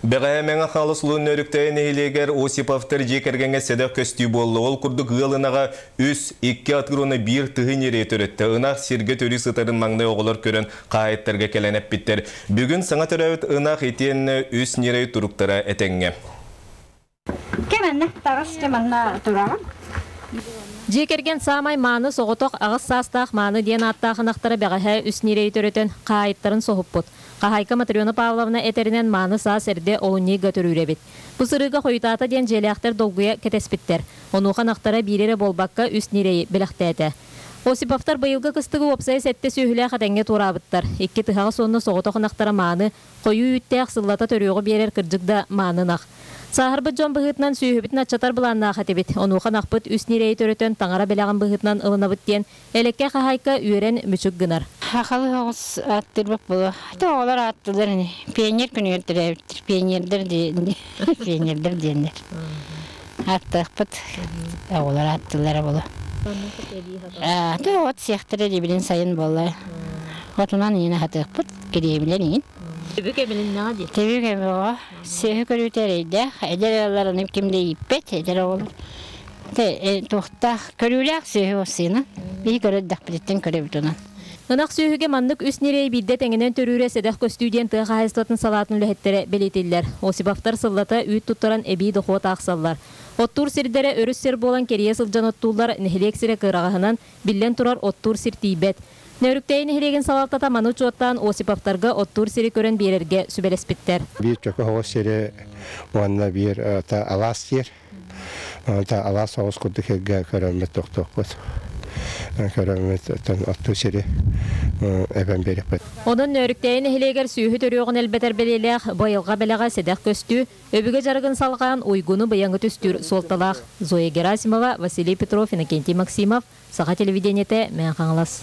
Бэҕэһээ Мэҥэ Хаҥалас улууһун Нөөрүктэйэ нэһилиэгэр Осиповтар дьиэ кэргэҥҥэ сэдэх көстүү буолла. Ол курдук ыал ынаҕа үс, икки атыыр уонна биир тыһы ньирэйи төрөттө. Ынах сиргэ төрүү сытарын маҥнай оҕолор көрөн хаһаайыттарга кэлэн эппиттэр. Бүгүн саҥа төрөөбүт ынах итиэннэ үс ньирэй туруктара этэҥҥэ. Кэмэннэ таҕыс манна тураҕын. Дьиэ кэргэн саамай мааны соҕотох аҕыс саастаах Мааны диэн ааттаах ынахтара бэҕэһээ үс ньирэйи төрөтөн, хаһаайыттарын соһуппут. Хаһаайка Матрена Павловна этэринэн мааны саас эрдэ олунньу ыйга төрүүр эбит. Бу сырыыга хойутаата диэн дьиэлээхтэр долгуйа кэтэспиттэр. Онуоха ынахтара биири эрэ буолбакка үс ньирэйи бэлэхтээтэ. Осиповтар быйылгы кыстыгы уопсайа сэттэ сүөһүлээх этэҥҥэ туораабыттар. Икки тыһаҕас уонна соҕотох ынахтара мааны Хойуу үүттээх сыллата төрүөҕү биэрэр кырдьык да мааны ынах. Сааһырбыт дьон быһыытынан сүөһүбүтүн аччатар былааннаах этибит. Онуоха ынахпыт үс ньирэйи төрөтөн таҥара бэлэҕин быһыытынан ылынабыт диэн элэккэй хаһаайка үөрэн мүчүк гынар. Сахалыы соҕус ааттыырбыт буолуо. Ити оҕолор ааттыыллар ини. Пионер күнүгэр төрөөбүттэр. Пионердар диэн пионердар диэннэр. Ааттаахпыт. Оҕолор ааттыыллара буолуо. От сиэхтэрэ диибилин сайын буолла. Отунан иин аһатыахпыт. Кириэбилэр иҥин. Түбүк эбилиннэҕэ дии. Түбүк эбиҕэ. Сүөһү көрүүтэ эрэйдээх. Эдэр ыаллар аны ким да ииппэт, эдэр оҕолор. Туохтаах көрүүлээх сүөһү осыына. Биһи көрөрдөхпүтүттэн көрөбүт онон. Ынах сүөһүгэ маннык үс ньирэй биирдэ тэҥинэн төрүүрэ сэдэх көстүү диэн тыа хаһаайыстыбатын салаатын үлэһиттэрэ бэлиэтииллэр. Осиповтар сыллата үүт туттаран эбии дохуот аахсаллар. Оттуур сирдэрэ өрүс сир буолан кэрийэ сылдьан оттууллар, нэһилиэк сирэ кыараҕаһынан, биллэн турар, оттуур сир тиийбэт. Нөөрүктэйи нэһилиэгин салалтата маны учуоттаан Осиповтарга оттуур сири көрөн биэрэргэ сүбэлэспиттэр. Биир чөкө оҕус сири уонна биир алаас сир. Алаас оҕус курдук сиргэ көрөммүт тохтуохпут. Көрөммүт оттуу сири эбэн биэриэхпит. Онон Нөөрүктэйи нэһилиэгэр сүөһү төрүөҕүн элбэтэр бэлиэлээх бу айылҕа бэлэҕэ сэдэх көстүү, өбүгэ дьарыгын салҕаан уйгуну-быйаҥы түстүүр суолталаах. Зоя Герасимова, Василий Петров, Иннокентий Максимов, Саха телевидениетэ, Мэҥэ Хаҥалас.